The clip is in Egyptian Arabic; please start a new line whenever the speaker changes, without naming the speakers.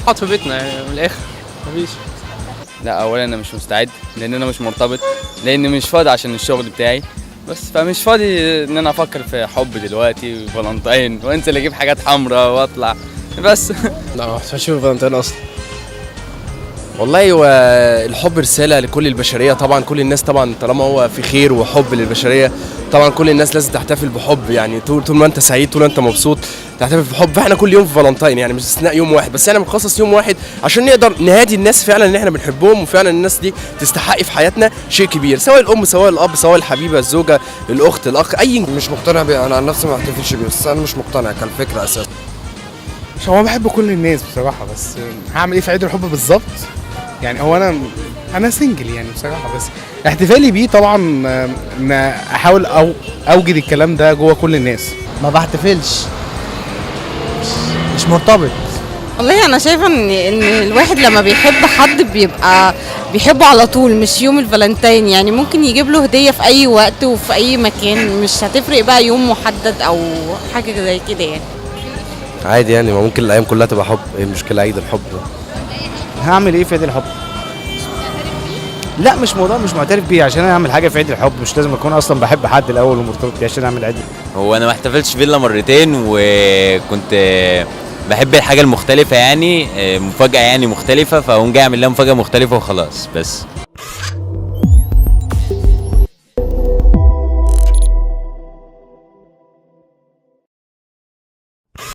اقعد في بيتنا يعني، من الاخر مفيش.
لا، اولا انا مش مستعد لان انا مش مرتبط، لان مش فاضي عشان الشغل بتاعي بس، فمش فاضي ان انا افكر في حب دلوقتي وفالنتين وانزل اجيب حاجات حمراء واطلع بس.
لا، ما بحتفلش بالفالنتين اصلا.
والله هو الحب رسالة لكل البشرية طبعا، كل الناس طبعا، طالما هو في خير وحب للبشرية طبعا كل الناس لازم تحتفل بحب. يعني طول ما انت سعيد، طول ما انت مبسوط تحتفل بحب. فاحنا كل يوم في فالنتين يعني، مش استثناء يوم واحد بس، احنا بنخصص يوم واحد عشان نقدر نهادي الناس فعلا ان احنا بنحبهم، وفعلا الناس دي تستحق في حياتنا شيء كبير، سواء الام، سواء الاب، سواء الحبيبة، الزوجة، الاخت، الاخ، اي.
مش مقتنع بيه، انا عن نفسي ما بحتفلش بيه، بس انا مش مقتنع كالفكره اساسا.
مش هو بحب كل الناس بصراحة، بس هعمل ايه في عيد الحب بالظبط؟ يعني هو انا single يعني بصراحة، بس احتفالي بيه طبعا ان احاول او اوجد الكلام ده جوه كل الناس.
ما بحتفلش، مش مرتبط.
والله انا شايفه ان الواحد لما بيحب حد بيبقى بيحبه على طول، مش يوم الفالنتين. يعني ممكن يجيب له هديه في اي وقت وفي اي مكان، مش هتفرق بقى يوم محدد او حاجة زي كده يعني.
عادي يعني، ما ممكن الايام كلها تبقى حب، ايه المشكلة؟ عيد الحب ده.
هعمل ايه في عيد الحب؟ لا، مش موضوع مش معترف بيه. عشان اعمل حاجة في عيد الحب مش لازم اكون اصلا بحب حد الاول ومرتبط بيه عشان اعمل عيد.
هو انا ما احتفلتش بيه الا مرتين، وكنت بحب الحاجة المختلفة يعني، مفاجاة يعني مختلفه، فاقوم جاي اعمل لها مفاجاة مختلفة وخلاص بس.